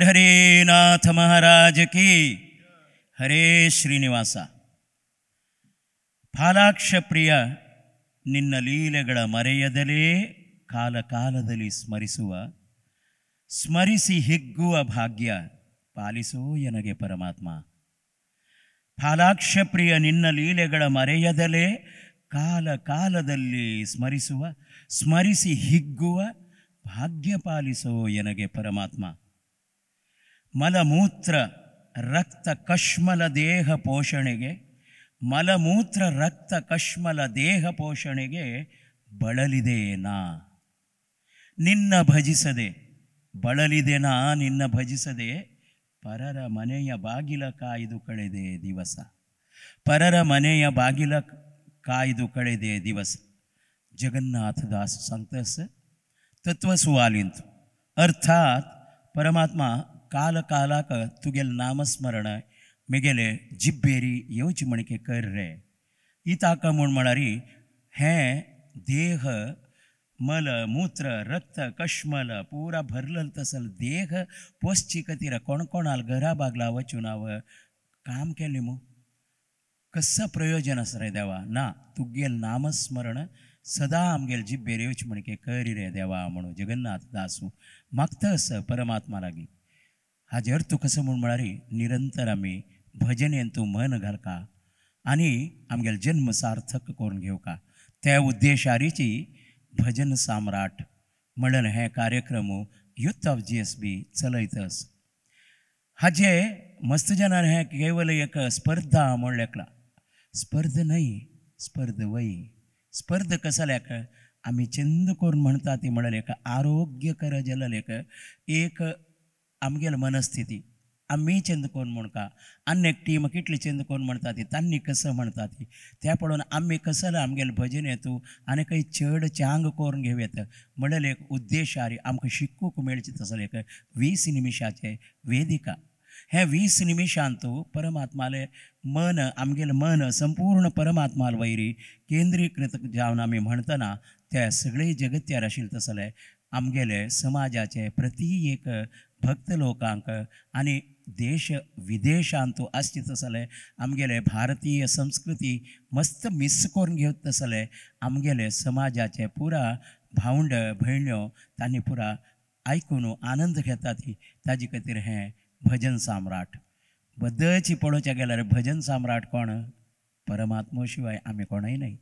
पंढरीनाथ महाराज की. हरे ಶ್ರೀನಿವಾಸ. ಫಾಲಾಕ್ಷ ಪ್ರಿಯ ನಿನ್ನ ಲೀಲೆಗಳ ಮರೆಯದಲೇ ಕಾಲ ಕಾಲದಲ್ಲಿ ಸ್ಮರಿಸುವ, ಸ್ಮರಿಸಿ ಹಿಗ್ಗುವ ಭಾಗ್ಯ ಪಾಲಿಸೋ ಎನಗೆ ಪರಮಾತ್ಮ. ಫಾಲಾಕ್ಷ ಪ್ರಿಯ ನಿನ್ನ ಲೀಲೆಗಳ ಮರೆಯದಲೇ ಕಾಲ ಕಾಲದಲ್ಲಿ ಸ್ಮರಿಸುವ, ಸ್ಮರಿಸಿ ಹಿಗ್ಗುವ ಭಾಗ್ಯ ಪಾಲಿಸೋ ಎನಗೆ ಪರಮಾತ್ಮ. ಮಲಮೂತ್ರ ರಕ್ತ ಕಶ್ಮಲ ದೇಹ ಪೋಷಣೆಗೆ, ಮಲಮೂತ್ರ ರಕ್ತ ಕಶ್ಮಲ ದೇಹ ಪೋಷಣೆಗೆ ಬಳಲಿದೆ ನಾ ನಿನ್ನ ಭಜಿಸದೆ, ಬಳಲಿದೆ ನಾ ನಿನ್ನ ಭಜಿಸದೆ ಪರರ ಮನೆಯ ಬಾಗಿಲ ಕಾಯ್ದು ಕಳೆದೆ ದಿವಸ, ಪರರ ಮನೆಯ ಬಾಗಿಲ ಕಾಯ್ದು ಕಳೆದೆ ದಿವಸ. ಜಗನ್ನಾಥದಾಸ ಸಂತಸ तत्व सुवालींत. अर्थात परमात्मा काल कालाक तुगेल नामस्मरण मेगेले जिब्बेरी येवची म्हणके कर रे. इताका म्हूण म्हळ्यार हें देह मल मूत्र रक्त कश्मल पुरा भरलल तसल देह पोसची खातीर कोण कोणाल घरा बागला वचून हांव काम केलें मू, कसं प्रयोजन आसा रे देवा. ना तुगेल नामस्मरण सदा आमगेल जिब्बेर येवची म्हणके करी रे देवा म्हणून जगन्नाथ दासू मागता आसा परमात्मा लागीं. हाजे अर्थ कसो म्हूण म्हळ्यार निरंतर आमी भजनेन तूं मन घालका आनी आमगेल जन्म सार्थक करून घेवका. त्या उद्देशारीची भजन साम्राट म्हणून हे कार्यक्रम युथ ऑफ GSB चलयत आसा. हाजे मस्त जनान हें केवल एक स्पर्धा म्हूण लेखला. स्पर्धा न्हय, स्पर्ध वय. स्पर्ध कसल्याक आमी चंद करून म्हणटा ती म्हणल्यार एक आरोग्यकर जलल एक एक आमगेल मनस्थिती. आमी चंद करून म्हणका आनी एक टीम कितली चंद करून म्हणटा ती तांणी कसं म्हणटा ती त्या पळोवन आमी कसं आमगेल भजन येतू आनी काही चड चांग करून घेवं येता म्हणल्यार एक उद्देश आरी आमकां शिकूंक मेळचें तसलें एक 20 निमिशाचें वेदिका. हे 20 निमिशांतू परमात्माले मन आमगेल मन संपूर्ण परमात्माल वैरी केंद्रीकृत जावन आमी म्हणटना त्या सगळे जगत्यार आशिल्लें तसलें आमगेले समाजाचे प्रति एक भक्त लोकांक आनी देश विदेशांतू आसचे तसलें आमगेले भारतीय संस्कृती मस्त मिस करून घेवत तसलें आमगेले समाजाचे पुरा भावंड भयण्यो तांणी पुरा आयकून आनंद घेता ती ताजे खातीर हें भजन साम्राट. बद्दची पळोवच्या गेल्यार भजन साम्राट कोण? परमात्मो शिवाय आमी कोणूय न्हय.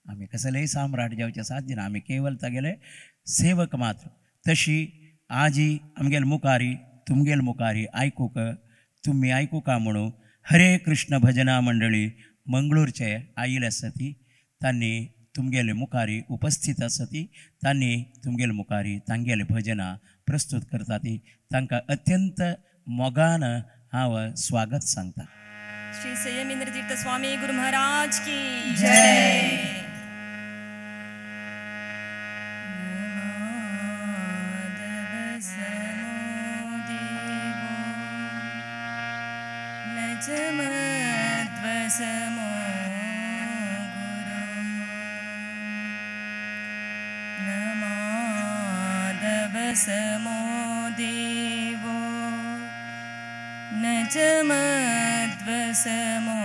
आमी कसलेय साम्राट जावचें साध्य ना, आमी केवल तागेले सेवक मात्र. तशी आजी आमगेल मुखारी तुमगेल मुखारी आयकूंक तुमी आयकूंका म्हणून हरे कृष्ण भजना मंडळी मंगळूरचे आयिल्ले आसा ती तांणी तुमगेले मुखारी उपस्थित आसा ती तांणी तुमगेल मुखारी तांगेले भजनां प्रस्तुत करता ती तांकां अत्यंत मोगान हांव स्वागत सांगता. श्री संयमेंद्र तीर्थ स्वामी गुरु महाराज की जय. समो गुरु न माधव समो देवो न च मध्व समो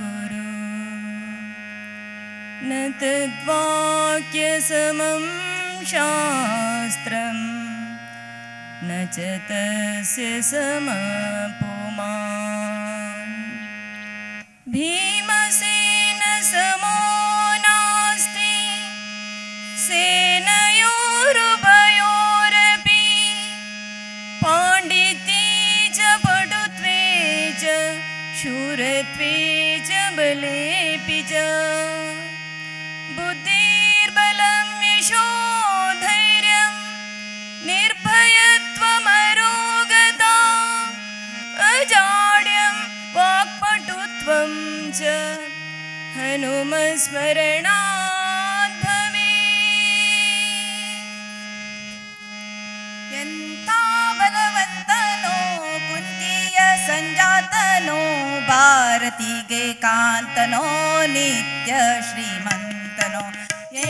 गुरु न तद्वाक्यसमं शास्त्रं न च तस्य समपुमान् भीमसेन समो नास्ति सेनयोरुभयोरपि पाण्डित्ये च पटुत्वे च शूरत्वे च बलेऽपि च बुद्धिर्बलं यशो धैर्यं निर्भयत्वमरोगता अजाड्यं वाक्पटुत्वं च हनुमस्मरणात् भवेत्. ಎಂಥ ಬಲವಂತನೋ ಕುಂತಿಯ ಸಂಜಾತನೋ ಭಾರತಿಗೆ ಕಾಂತನೋ ನಿತ್ಯ ಶ್ರೀಮಂತನೋ.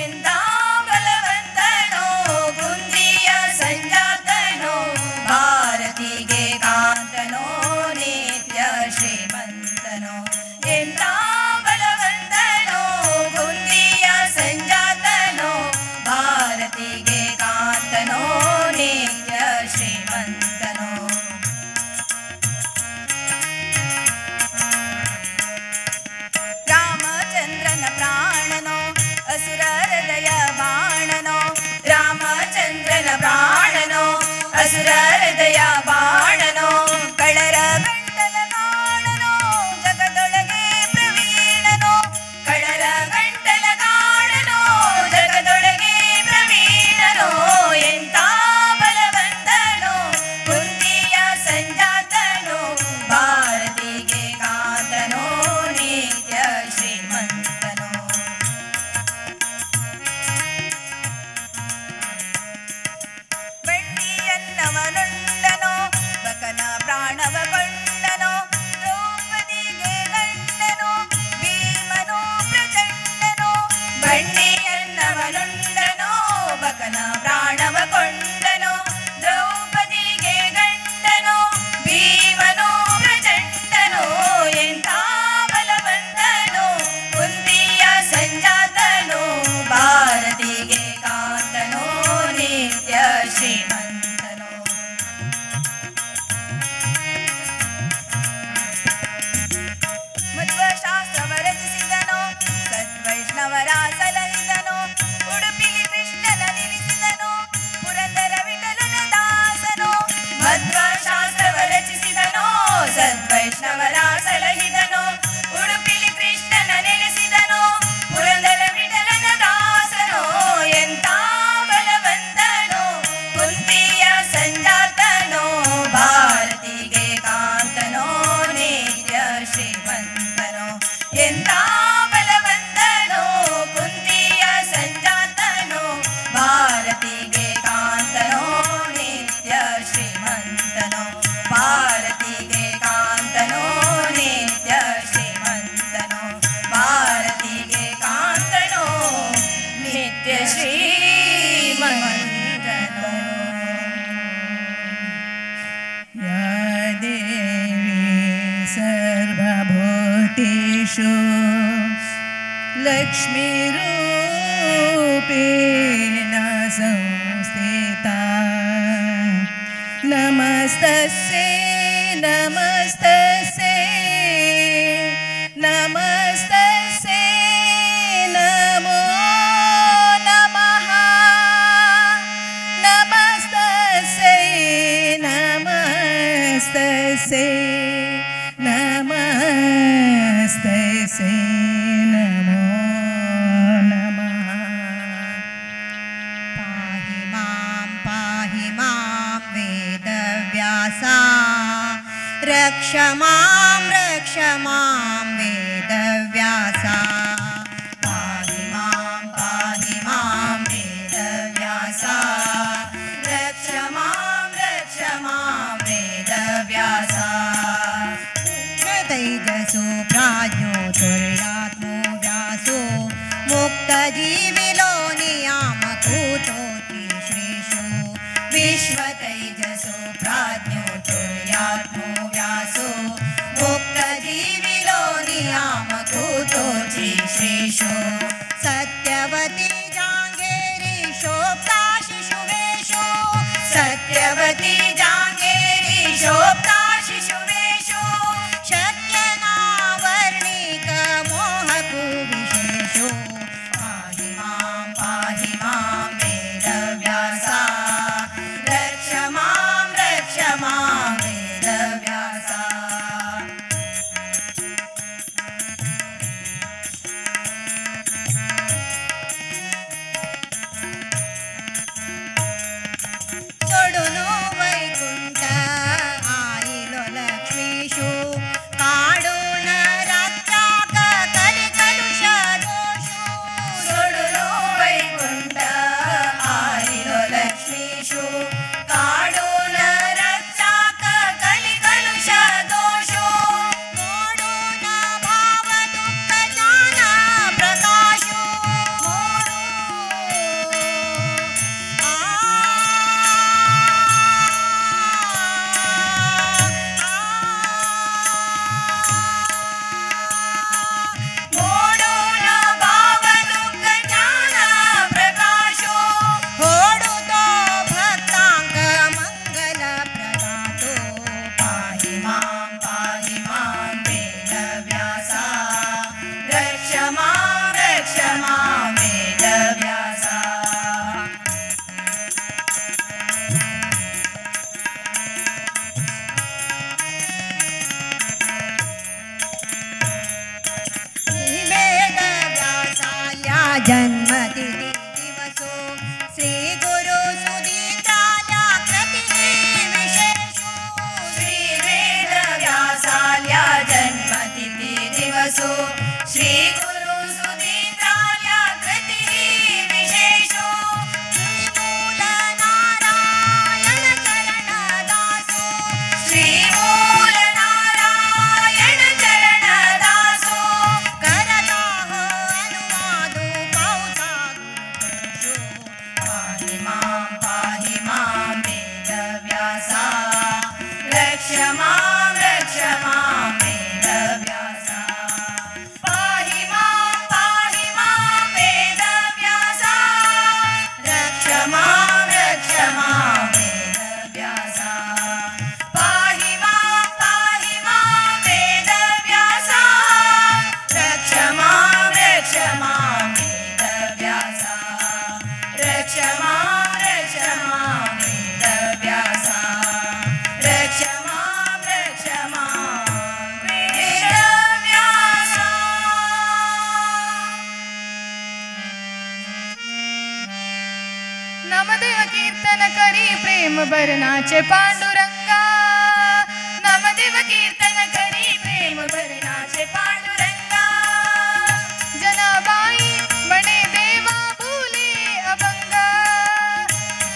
ಎಂಥ ಬಲವಂತನೋ ಕುಂತಿಯ ಸಂಜಾತನೋ ಭಾರತಿಗೆ ಅನ್ನವನುಂಡನೋ ಬಕನ ಪ್ರಾಣವ ಕೊಂಡನೋ ದ್ರೌಪದಿಗೆ ಗಂಡನೋ ಭೀಮನೋ ಪ್ರಚಂಡನೋ ಎಂಥ ಬಲವಂತನೋ ಕುಂತಿಯ ಸಂಜಾತನೋ ಭಾರತಿಗೆ ಕಾಂತನೋ ನಿತ್ಯ ಶ್ರೀಮಂತನೋ. ಮಧ್ವಶಾಸ್ತ್ರವ ರಚಿಸಿದನೋ ಸದ್ವೈಷ್ಣವರ ಸಲಹಿದನೋ ಉಡುಪಿಲಿ ಕೃಷ್ಣನ ನಿಲ್ಲಿಸಿದನೋ ಪುರಂದರ ವಿಠಲನ ದಾಸನೋ. ಮಧ್ವಶಾಸ್ತ್ರವ ರಚಿಸಿದನೋ ಸದ್ವೈಷ್ಣವರ ಸಲಹಿದನೋ ಉಡುಪಿಲಿ ಕೃಷ್ಣನ ನೆಲೆಸಿದನೋ ಪುರಂದರ ವಿಠಲನ ದಾಸನೋ ಎಂಥ ಬಲವಂತನೋ ಕುಂತಿಯ ಸಂಜಾತನೋ ಭಾರತಿಗೆ ಕಾಂತನೋ ನಿತ್ಯ ಶ್ರೀಮಂತನೋ ಎಂಥ ಬಲವಂತನೋ ಕುಂತಿಯ ಸಂಜಾತನೋ ಭಾರತಿಗೆ ಕಾಂತನೋ ನಿತ್ಯ ಶ್ರೀಮಂತನೋ ಭಾರತಿಗೆ ಕಾಂತನೋ ನಿತ್ಯ ಶ್ರೀಮಂತನೋ ಭಾರತಿಗೆ ಕಾಂತನೋ ನಿತ್ಯ ಶ್ರೀಮಂತನೋ. या देवी सर्वभूतेषु लक्ष्मीरूपेण संस्थिता नमस्तस्यै नमस्तस्यै नमस्तस्यै नमो नमः नमस्तस्यै नमस्तस्यै नमस्तस्यै नमो नमः. पाहि मां वेदव्यासा रक्ष मां वेदव्यासा. पाहि मां वेदव्यासा रक्ष मां वेदव्यासा. तैजसो प्राज्ञो तुर्यात्मो व्यासो मुक्तजीविलो नियामकूतोऽति श्रीशो. विश्वतैजसो प्राज्ञो तुर्यात्मो व्यासो मुक्तजीविलो नियामकूतोऽति श्रीशो. सत्यवती जाङ्गेरी शोभा शिशुवेशो सत्यवती जाङ्गेरी शोभा शिशुवेशो शक्यनावर्णिक मोहकु विशेषो. पाहि मां वेदव्यासा रक्ष मां वेदव्यासा. सोडून वैकुंठ आईलो लक्ष्मीशु काडून राजाक कलिकलुष दोषु. सोडून वैकुंठ आईलो लक्ष्मीशु काडून रक्षाक कलिकलुष दोषु. मोडून भाव दुःख ज्ञान प्रकाशु. मोडून भाव दुःख ज्ञान प्रकाशो. होडुतो भक्तांक मंगल प्रदातो. पाहि मां वेदव्यासा रक्ष मां वेदव्यासा. वेदव्यासाल्या जन्मतिथि दिवसो श्री गुरु सुदीन्द्राल्या कृतिः विशेषो. श्री वेदव्यासाल्या जन्मतिथि दिवसो श्री गुरु सुदीन्द्राल्या कृतिः विशेषो. श्रीमूल नारायण चरण दासो श्री मूल नारायण चरण दासो. करता हो अनुवादो पावता गुरुपादो. नामदेव कीर्तन करी प्रेम भर नाचे पांडुरंगा। नामदेव कीर्तन करी प्रेम भर नाचे पांडुरंगा। जनाबाई म्हणे देवा बोले अभंगा।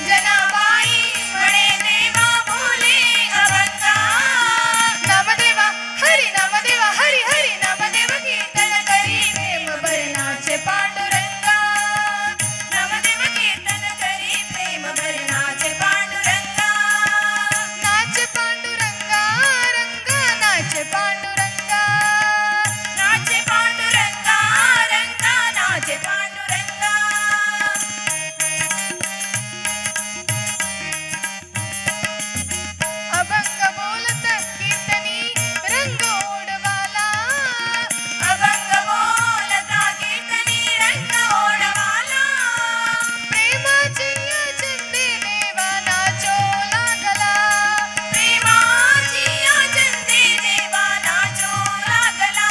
जनाबाई म्हणे देवा बोले अभंगा। नामदेवा हरि नामदेवा हरि हरि नामदेव कीर्तन करी प्रेम भर नाचे पांडुरंगा। नामदेव कीर्तन करी प्रेम भर नाचे पांडुरंगा। नाचे पांडुरंगा रंगा नाचे पांडुरंगा। नाचे पांडुरंगा रंगा नाचे पांडुरंगा। अभंग बोलत कीर्तनी रंग ओढवाला। अभंग बोलता कीर्तनी रंग ओढवाला। प्रेमाची चंदे देवा नाचो लागला। प्रेमाची चंदे देवा नाचो लागला।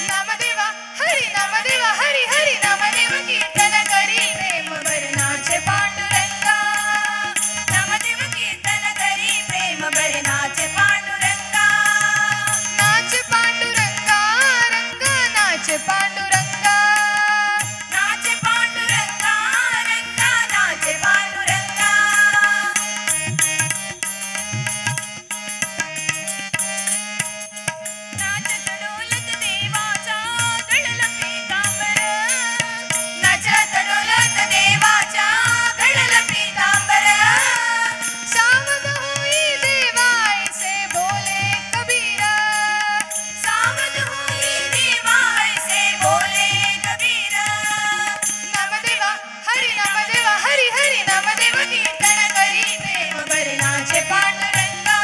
नामदेवा हरि नामदेवा हरि हरि नामदेव कीर्तन करी प्रेम भर नाचे पांडुरंगा। नामदेव कीर्तन करी प्रेम भर नाचे पांडुरंगा। नाचे पांडुरंगा रंगा नाचे पांडुरंगा। नाचे पांडुरंगा रंगा नाचे पांडुरंगा। नाचत डोलत देवाचा गळला पीतांबर। नाचत डोलत देवाचा गळला पीतांबर। सावध होई देवा ऐसे बोले कबीरा। सावध होई देवा ऐसे बोले कबीरा। नामदेवा हरि नामदेवा हरि हरि नामदेव कीर्तन करी प्रेम भर नाचे पांडुरंगा।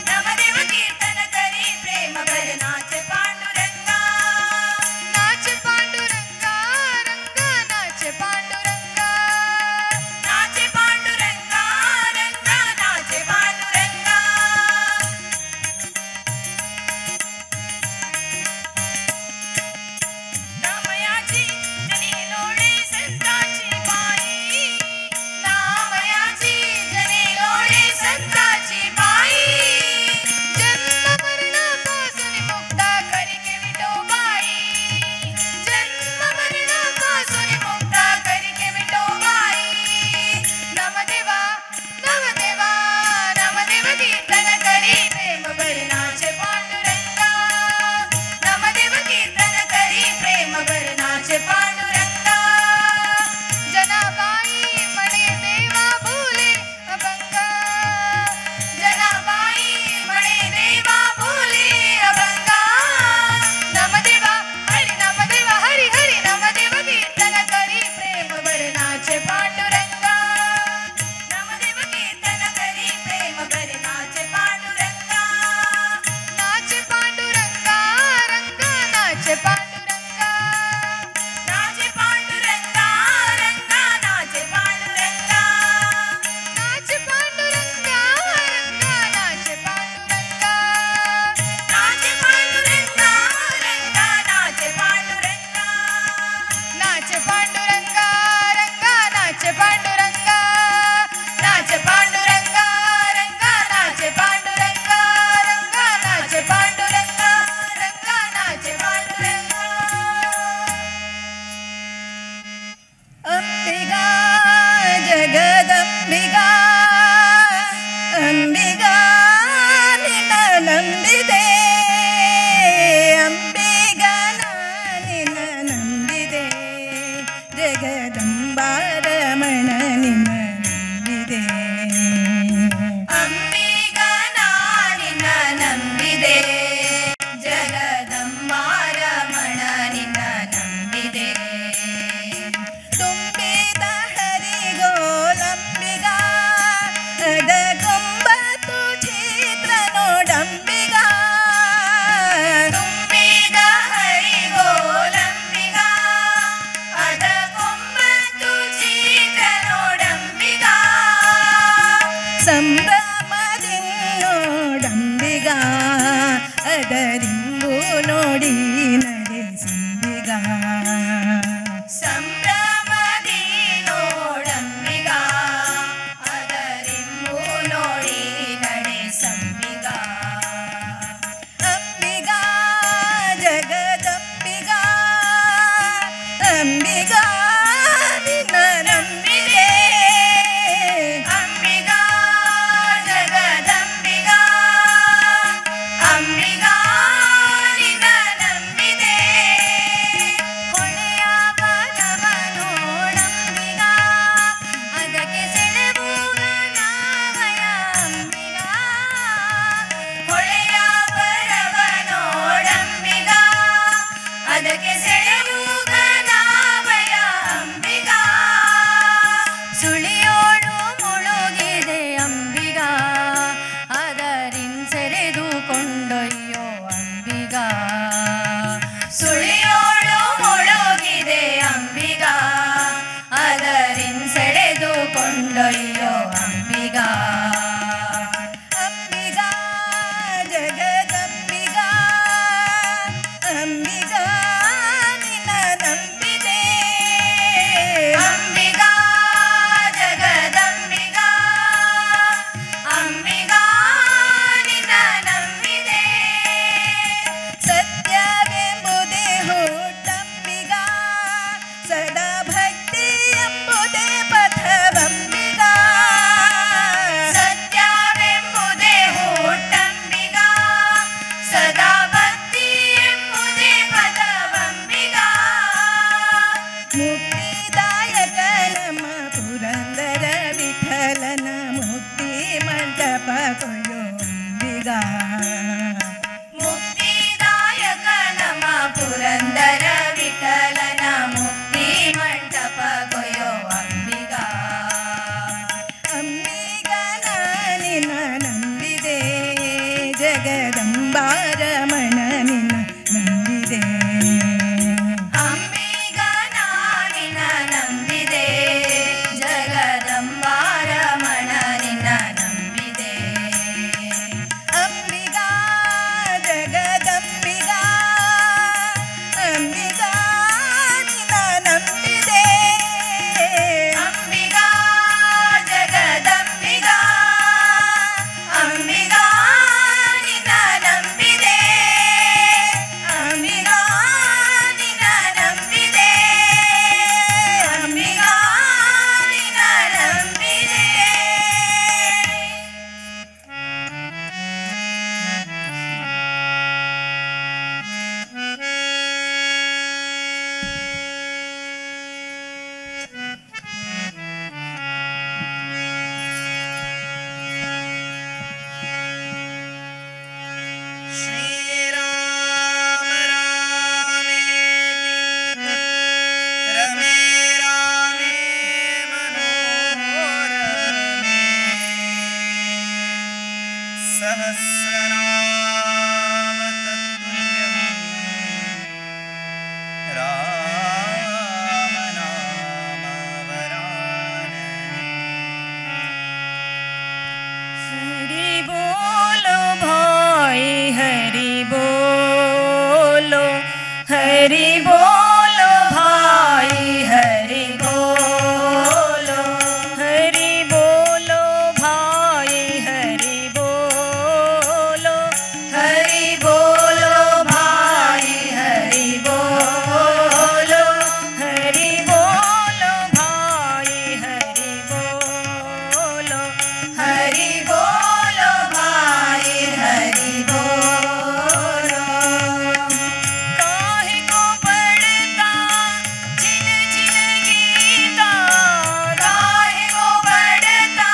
नामदेव कीर्तन करी प्रेम भर नाचे पांडुरंगा। नाचे पांडुरंगा रंगा नाचे पांडुरंगा। नाचे पांडुरंगा रंगा नाचे पांडुरंगा। नामयाची जनी लोळे संताची पायी। नामयाची जनी लोळे संताची पायी। जन्म मरणापासून मुक्ता करी विठोबाई। जन्म मरणापासून मुक्ता करी विठोबाई। नामदेवा नामदेवा नामदेव कीर्तन करी प्रेम भर नाचे पांडुरंगा। नामदेव कीर्तन करी प्रेम भर नाचे पांडुरंगा। जनाबाई म्हणे देवा बोले अभंगा। जनाबाई म्हणे देवा बोले अभंगा। नामदेवा हरि नामदेवा हरि हरि नामदेव कीर्तन करी प्रेम भर नाचे पांडुरंगा। नामदेव कीर्तन करी प्रेम भर नाचे पांडुरंगा। नाचे पांडुरंगा रंगा नाचे पांडुरंगा। नाचे पांडुरंगा रंगा नाचे पांडुरंगा। नाचे पांडुरंगा रंगा नाचे पांडुरंगा। नाचे पांडुरंगा रंगा नाचे पांडुरंगा। नाचे पांडुरंगा रंगा नाचे पांडुरंगा। नाचे पांडुरंगा रंगा नाचे पांडुरंगा रंगा नाचे पांडुरंगा रंगा नाचे पांडुरंगा। अंबिका जगदंबिका अंबिका निನ್ನ ನಂಬಿದೆ। ಅಂಬಿಗಾ ನಿನ್ನ ನಂಬಿದೆ ಜಗದಂಬಾ ರಮಣ ನಿನ್ನ ನಂಬಿದೆ। ಅಂಬಿಗಾ ನಿನ್ನ ನಂಬಿದೆ ಜಗದಂಬಾ ರಮಣ ನಿನ್ನ ನಂಬಿದೆ। ತುಂಬಿದ ಹರಿಗೋಲಂಬಿಗಾ ಅದಕ್ಕೊಂಬತ್ತು ಛಿದ್ರ ನೋಡಂಬಿಗಾ। ತುಂಬಿದ ಹರಿಗೋಲಂಬಿಗಾ ಅದಕ್ಕೊಂಬತ್ತು ಛಿದ್ರ ನೋಡಂಬಿಗಾ। ಸಂಭ್ರಮದಿನ್ನೋಡಂಬಿಗಾ ಅದರಿಂಬು ನೋಡಿ ನಡೆಸಂಬಿಗಾ. ಸಂಭ್ರಮದಿ ನೋಡಂಬಿಗಾ ಅಂಬಿಗಾ. ಮುಕ್ತಿದಾಯಕ ನಮ ಪುರಂದರ ವಿಠಲನ ಮುಕ್ತಿ ಮಂಟಪ ಕೊಯೋ ಅಂಬಿಗಾ. ಅಂಬಿಗ ನಿನ್ನ ನಂಬಿದೆ ಜಗದಂಬಾ ರಮಣ ನಿನ್ನ ನಂಬಿದೆ. ಅಂಬಿಗ ನಿನ್ನ ನಂಬಿದೆ ಜಗದಂಬಾ ರಮಣ ನಿನ್ನ ನಂಬಿದೆ. ಅಂಬಿಗಾ ಜಗದಂಬಿಗಾ ಅಂಬಿಗಾ ನಿನ್ನ ನಂಬಿದೆ. ಅಂಬಿಗಾ ಜಗದಂಬಿಗಾ ಅಂಬಿಗಾ ನಿನ್ನ ನಂಬಿದೆ. ಅಂಬಿಗಾ ನಿನ್ನ ನಂಬಿದೆ. ಅಂಬಿಗಾ ನಿನ್ನ ನಂಬಿದೆ. श्रीराम रामेति रमे रामे मनोरमे सहस्रनाम तत्तुल्यं राम नाम वरानने. हरि बोलो भाई हरि बोलो, हरि बोलो भाई हरि बोलो, हरि बोलो भाई हरि बोलो, हरि बोलो भाई हरि बोलो, हरि बोलो भाई हरि बोलो, हरि बोलो भाई हरि बोलो. काहे को पढ़ता छिन छिन गीता, काहे को पढ़ता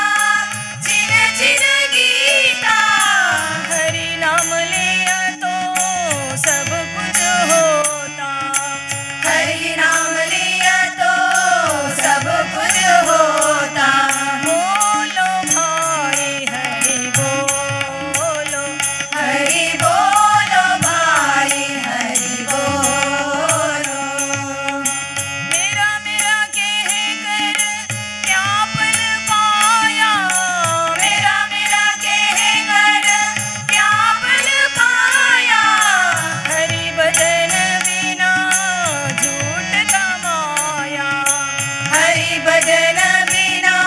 छिन छिन गीता, हरि नाम लिया तो सब कुछ होता, हरि नाम लिया तो सब कुछ होता. बोलो भाई हरि बोलो, हरि बोलो भाई हरि बोलो. मेरा मेरा कह कर क्या पल पाया, मेरा मेरा कह कर क्या पल पाया, हरि भजन बिना झूठ कमाया, हरि भजन बिना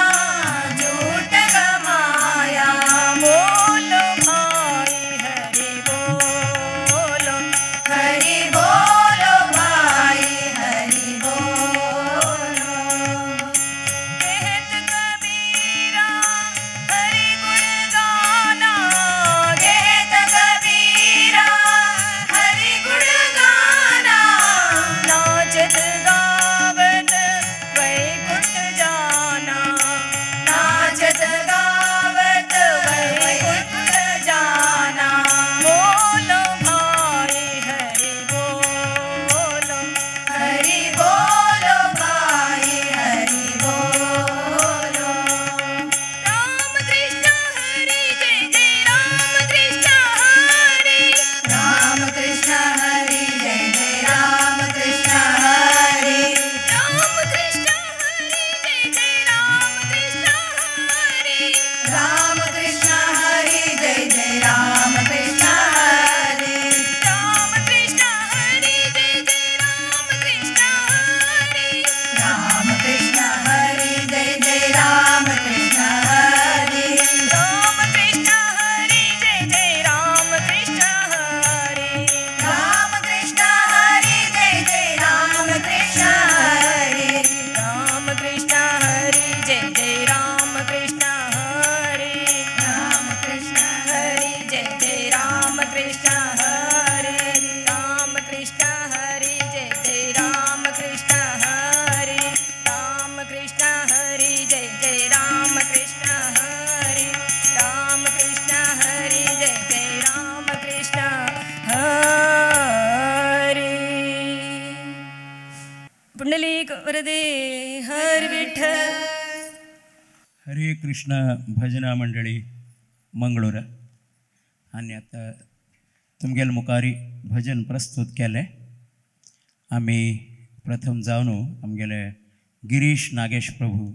झूठ कमाया. बोलो भाई हरि बोलो, हरि बोलो भाई हरि बोलो. कहत कबीरा हरि गुण गाना, कहत कबीरा हरि गुण गाना, नाचत गावत वैकुंठ जाना, नाचत गावत वैकुंठ जाना. बोलो भाई हरि बोलो, हरि बोलो भाई हरि बोलो. राम कृष्ण हरि जय जय राम कृष्ण हरि, राम कृष्ण हरि जय जय राम कृष्ण हरि, राम कृष्ण हरि जय जय राम कृष्ण हरि, राम कृष्ण हरि जय जय राम कृष्ण हरि, राम कृष्ण हरि जय जय राम कृष्ण हरि, राम कृष्ण हरि जय जय राम कृष्ण हरि, राम कृष्ण हरि जय जय राम कृष्ण हरि, राम कृष्ण हरि जय जय राम कृष्ण हरि, राम कृष्ण हरि जय जय राम कृष्ण हरि, राम कृष्ण हरि जय जय राम कृष्ण हरि, राम कृष्ण हरि जय जय राम कृष्ण हरि, राम कृष्ण हरि जय जय राम कृष्ण हरि, राम कृष्ण हरि जय जय नामरदे हर विठ्ठल. हरे कृष्ण भजना मंडळी मंगळूर आनी आतां तुमगेले मुखारी भजन प्रस्तुत केलें. आमी प्रथम जावन आमगेले गिरीश नागेश प्रभू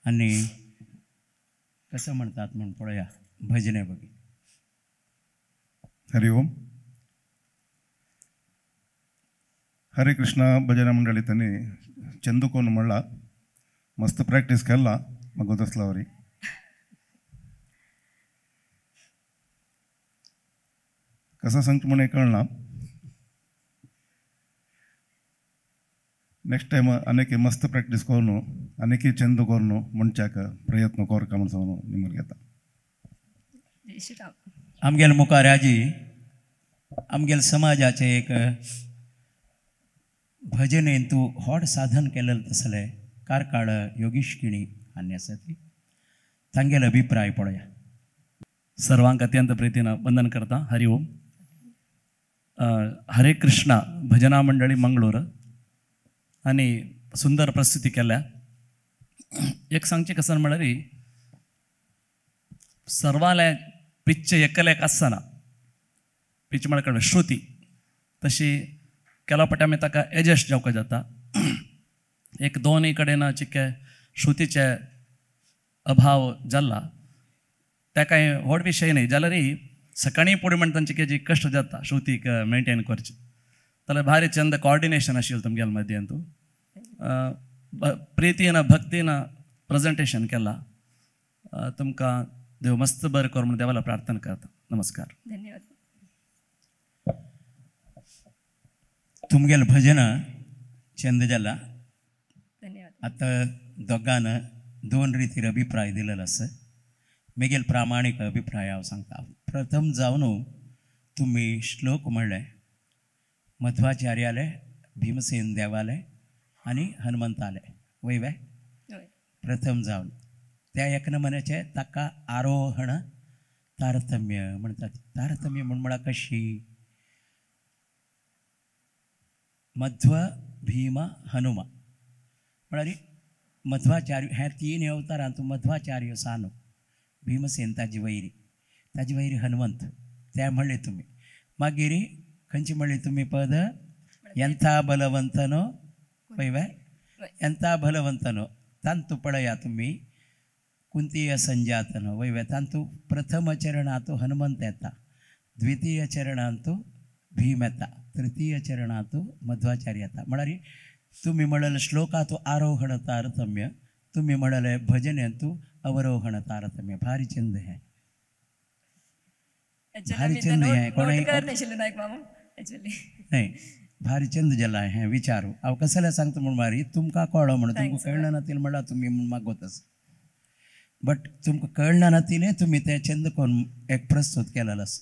आनी कसं म्हणतात म्हूण पळया भजने बगी. हरि ओम. हरे कृष्ण भजना मंडळी त्यांनी चंदुकोन म्हणला मस्त प्रॅक्टिस केला मग गोदसलावरी. कसं सांगतो म्हणून कळना. नेक्स्ट टाइम अनेक मस्त प्रॅक्टिस करून अनेक चंद करून म्हणच्याक प्रयत्न कोरका म्हणून निमर घेता. आमगेले मुखार आजी आमगेले समाजाचे एक भजनेन तूं व्हड साधन केलें तसलें कारकाळ योगेश किणी आनी आसा ती तांगेलो अभिप्राय पळया. सर्वांक अत्यंत प्रीतीन वंदन करता. हरि ओम. हरे कृष्णा भजना मंडळी मंगळूर आनी सुंदर प्रस्तुती केल्या. एक सांगचें कसं म्हळ्यार सर्वांले पिच्च एकलेक आसना, पिच्च म्हळ्यार श्रुती तशी केला पट्या आमी ताका एडजस्ट जावपाक जाता. एक दोनूय कडेन चिके श्रुतीचे अभाव जाला त्या कांय व्हड विशय न्हय, जाल्यारय सकाळीं पुढे म्हणटा तांचे जी कश्ट जाता श्रुतीक मेंटेन करचे. जाल्यार भारी चंद कॉर्डिनेशन आशिल्लें तुमगेले मदीं तूं प्रितीन भक्तीन प्रेजेंटेशन केलां. तुमकां देव मस्त बरें कर म्हूण देवाला प्रार्थना करता. नमस्कार. धन्यवाद. तुमगेले भजन चंद जाला. धन्यवाद. आतां दोगान दोन रितीर अभिप्राय दिलेलो आसा. मेगेल प्रामाणीक अभिप्राय हांव सांगता. प्रथम जावन तुमी श्लोक म्हणलें मध्वाचार्याले, भीमसेन देवाले आनी हनुमंताले वय वे प्रथम जावन त्या एकनमनाचे ताका आरोहण तारतम्य म्हणतात. तारतम्य म्हण म्हळ्यार कशी मध्व भीम हनुमा म्हळ्यार मध्वाचार्य ह्या तीन अवतारांत मध्वाचार्य सानो भीमसेन ताजी वैरी, ताजी वैरी हनुमंत त्या म्हणले तुमी. मागीर खंयची म्हणली तुमी पद ಎಂಥ ಬಲವಂತನೋ वय ಎಂಥ ಬಲವಂತನೋ तांतू पळया तुमी कुंतीय संजातनो वय तांतू प्रथम चरणांतू हनुमंत येता, द्वितीय चरणांतू भीम येता, तृतीय चरणांतू मध्वाचार्य येता. म्हळ्यार तुमी म्हणले श्लोकांतू आरोहण तारतम्य, तुमी म्हणले भजनेंतू अवरोहण तारतम्य. भारी चंद है, भारी चंद है. नाही भारी चंद जाला हें विचारू हांव कसलें सांगता म्हूण मारी तुमकां कळ्ळो म्हणून तुमकां कळना नातील म्हणल्यार तुमी म्हूण मागोतच बट तुमकां कळना नातिलें तुमी तें चंद करून एक प्रस्तुत केलेलो आसा.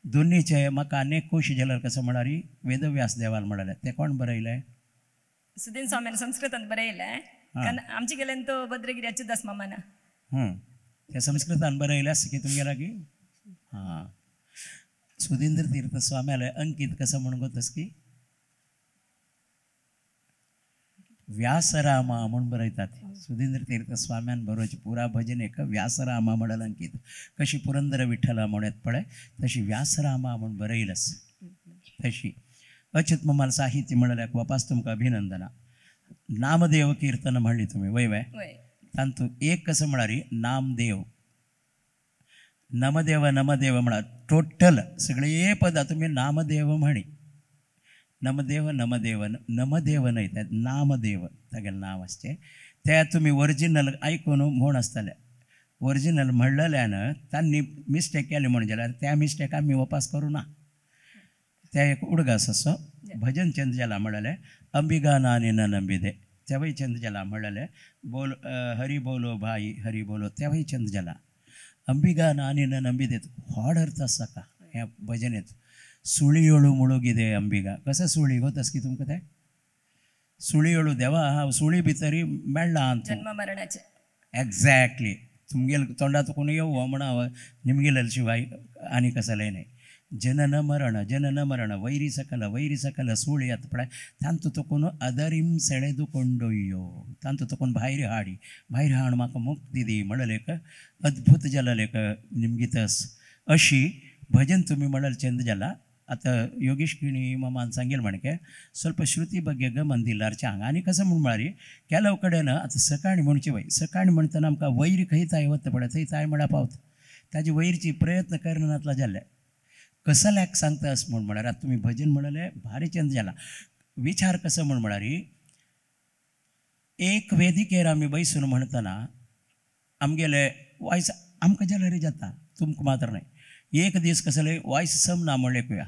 दोनीचे म्हाका आनी खोशी जाल्यार कसो म्हळ्यार वेदव्यास देवान म्हणलें तें कोण बरयलें? सुदीन स्वामीन संस्कृतान बरयलें. आमचे गेल्यान तो भद्रगिरी अच्युतदास मामान. तें संस्कृतान बरयलें आसा की तुमगे लागीं? हां, सुधींद्र तीर्थ स्वाम्याले अंकित कसं म्हणून गोतस की व्यासरामा म्हणून बरयतात. सुधींद्र तीर्थ स्वाम्यान बरोवचे पुरा भजन एक व्यासरामा म्हणून अंकित. कशी पुरंदर विठ्ठला म्हणत पळय तशी व्यासरामा म्हणून बरयलस तशी. अच्युत मामाल साहित्य म्हणल्यार वापास तुमकां अभिनंदना. नामदेव कीर्तन म्हणली तुमी वय वय तांतू एक कसं म्हळ्यार नामदेव नमदेव नमदेव म्हळ्यार टोटल सगळे पदां तुमी नामदेव म्हणी. नमदेव नमदेव नमदेव न्हय ते नामदेव तागेलें नांव आसचें. ते तुमी ओरिजिनल आयकून म्हूण आसतलें. ओरिजिनल म्हणलेल्यान तांणी मिस्टेक केली म्हूण जाल्यार त्या मिस्टेक आमी वापास करूं ना. त्या एक उडगास असो भजन चंद जाला म्हणलें अंबिगा नानी न नंबिदे तेवूय चंद जाला म्हणलें बोल हरी बोलो भाई हरी बोलो तेवूय चंद जाला. अंबिगा नानी न ನಂಬಿದೆ व्हड अर्थ आसा का ह्या भजनेत. सुळियोळू मुळुगिदे अंबिगा कसं सुळी गोतस की तुमकां तें सुळियोळू देवा हांव सुळी भितरी मेळ्ळा जन्म मरणाचे. एक्झॅक्टली तुमगेल तोंडात कोण येऊ म्हणा निमगेल शिवाय आनी कसलें न्हय. ಜನನ ಮರಣ ಜನನ ಮರಣ ವೈರಿ ಸಕಲ ವೈರಿ ಸಕಲ ಸೂಳಿ ಅತ್ಪಳೆ ತಾಂತು ತಕೊಂಡು ಅದರಿಂ ಸೆಳೆದುಕೊಂಡೊಯ್ಯೋ ತಾಂತು ತಕೊಂಡು ಬಾಯಿರಿ ಹಾಡಿ ಬಾಯಿರಿ ಹಾಡು ಮಾಕ ಮುಕ್ತಿದಿ ಮಳಲೇಕ ಅದ್ಭುತ ಜಲಲೇಕ ನಿಮ್ಗಿತ अशी भजन तुम्ही म्हणल चंद जाला. आतां योगेश किणी मामान सांगेल म्हणके ಸ್ವಲ್ಪ ಶ್ರುತಿ ಬಗ್ಗೆ गमन दिल्यार चांग. आनी कसं म्हूण म्हळ्यार ಕೆಲವು कडेन आतां सकाळी म्हणची बाई सकाळी म्हणटना आमकां वैर खंय ताय वता पळय थंय ताय म्हळ्यार पावता ताजे वैरची प्रयत्न करनातला जाल्ले कसल्याक सांगता अशें म्हूण म्हळ्यार आतां तुमी भजन म्हणलें भारी चंद जाला. विचार कसो म्हूण म्हळ्यार एक वेदिकेर आमी बैसून म्हणटना आमगेले वॉयस आमकां जाल्यार जाता तुमकां मात्र न्हय. एक दीस कसले वॉयस सम ना म्हणलें पळया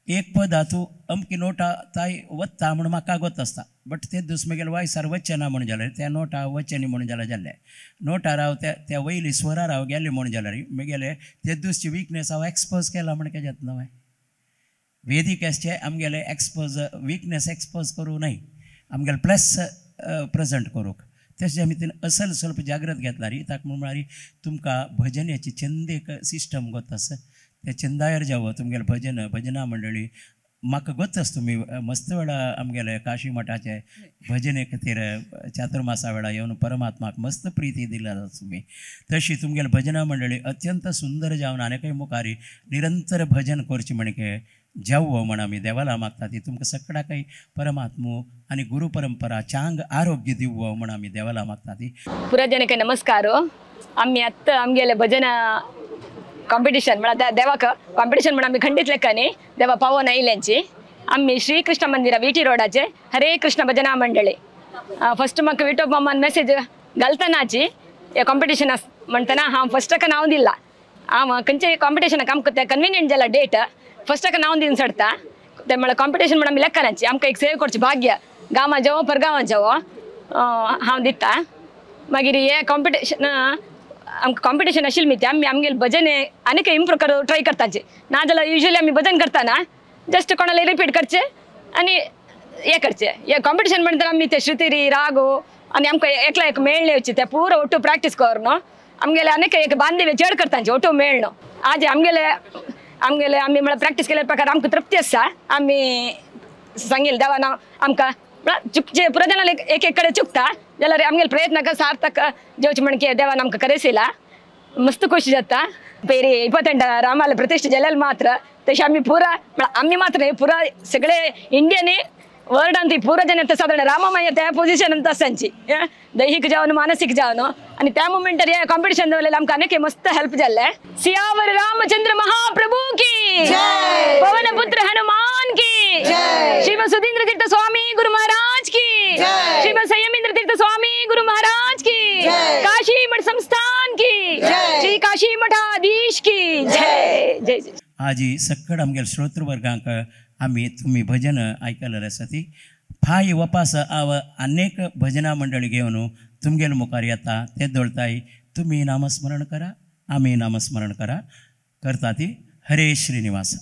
एक पद तूं अमकी नोटा ताय वत्ता म्हूण म्हाका गोत आसता बट ते दीस म्हगेले वॉयसार वचचें ना म्हूण जाल्यार त्या नोटा वचचें न्ही म्हूण जाल्यार जाल्लें नोटार हांव त्या त्या वयली स्वरार हांव गेलें म्हूण जाल्यार म्हगेले ते दिसची विकनेस हांव एक्सपोज केला म्हण कितें जाता न्हय. वेदिक आसचे आमगेले एक्सपोज विकनेस एक्सपोज करूं न्हय आमगेले प्लस प्रेजंट करूंक तशें आमी तेन्ना असल ಸ್ವಲ್ಪ जाग्रत घेतला री ताका म्हूण म्हळ्यार तुमकां भजनाची छंद एक सिस्टम गोत आसा त्या छंदायर जावं तुमगेलें भजन भजना मंडळी म्हाका गोत आसा तुमी मस्त वेळा आमगेले काशी मठाचे भजने खातीर चातुर्मासा वेळा येवन परमात्माक मस्त प्रिती दिल्या तुमी. तशी तुमगेले भजना मंडळी अत्यंत सुंदर जावन आनीकय मुखारी निरंतर भजन करचें म्हणके जावं म्हण आमी देवाला मागता ती तुमकां सगळ्याकय परमात्मो आनी गुरु परंपरा चांग आरोग्य दिवं म्हण आमी देवाला मागता ती. पुरजनक नमस्कार. आमी आत्तां आमगेले भजन कॉम्पिटिशन म्हळ्यार देवाक कॉम्पिटिशन म्हण आमी खंडीत लेखा न्ही देवा पावोन आयिल्ल्यांची. आमी श्रीकृष्ण मंदिरा विटी रोडाचे हरे कृष्ण भजना मंडळी. फस्ट म्हाका विटो मामान मेसेज घालतनाची हे कॉम्पिटिशन आस म्हणटना हांव फस्टाक नांव दिला. हांव खंयचे कॉम्पिटिशनाक आमकां तें कन्विनियंट जाला डेट फस्टाक नांव दिवन सोडटा तें म्हळ्यार कॉम्पिटिशन म्हण आमी लेखनाची आमकां एक सेव करची भाग्य गांवां जावं परगांवां जावं हांव दिता. मागीर हें कॉम्पिटिशन आमकां कॉम्पिटिशन आशिल्लें न्ही तें आमी आमगेले भजन आनीक इम्प्रूव करूं ट्राय करताचे नाजाल्यार युजली आमी भजन करतना जस्ट कोणाले रिपीट करचे आनी हें करचें. हें कॉम्पिटिशन म्हणटना आमी ते श्रुतिरी रागो आनी आमकां एकला एक मेळ्ळे वचचे ते पुरो ಒಟ್ಟು ಪ್ರಾಕ್ಟೀಸ್ करून आमगेले आनीक एक बांदेवे चड करताचे ಒಟ್ಟು मेळ्ळो. आज आमगेले आमगेले आमी म्हळ्यार प्रॅक्टीस केल्या प्रकार आमकां तृप्ती आसा. आमी सांगील देवान आमकां चुकचे पुरो जाणां एक एक कडेन चुकता जाल्यार आमगेले प्रयत्न सार्थक जेवचे म्हणके देवान आमकां करेसिला मस्त खुशी जाता. पेरी इपत्तेंट रामाला प्रतिष्ठा जाल्यार मात्र तशें आमी पुरा म्हळ्यार आमी मात्र न्ही पुरा सगळे इंडियनी वर्ल्डान ती पुरा जण सादारण रामामय त्या पोजिशन आसा दैहिक जावन मानसीक जावन आनी त्या मुमेंटार हे कॉम्पिटिशन दवरलेलें आमकां आनीक मस्त हेल्प जाल्लें. सियावर रामचंद्र महाप्रभु की जय, पवन पुत्र हनुमान की जय, श्रीमद सुधींद्र तीर्थ स्वामी गुरु महाराज की जय, श्रीमद संयमेंद्र तीर्थ स्वामी गुरु महाराज की जय, काशी मठ संस्थान की जय, श्री काशी मठाधीश की जय. जय जय. आजी सक्कड आमगेले श्रोतृवर्गांक आमी तुमी भजन आयकलेलें आसा ती फाय वपास हांव अनेक भजना मंडळी घेवन तुमगेले मुखार येता ते दोळताय तुमी नामस्मरण करा आमी नामस्मरण करा करता ती. हरे श्रीनिवास.